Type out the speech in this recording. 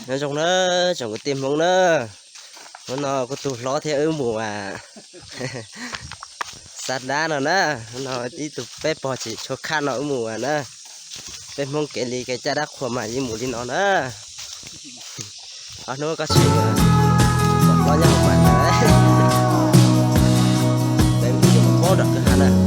Nyob zoo na, tsoom kwv tij Hmoob na, hnub no kuv tus hlob thiab wb mus a, xa dab no na. Hnub no ib tug peb pog tsis tshua khaj no wb mus a na. Peb Hmoob kev li kev cai dab qhuas mas yeej mus li no na. Ob hnub koj tsis mus, hlob nyob hauv pas ntawd, peb mus paub nram kwj ha na.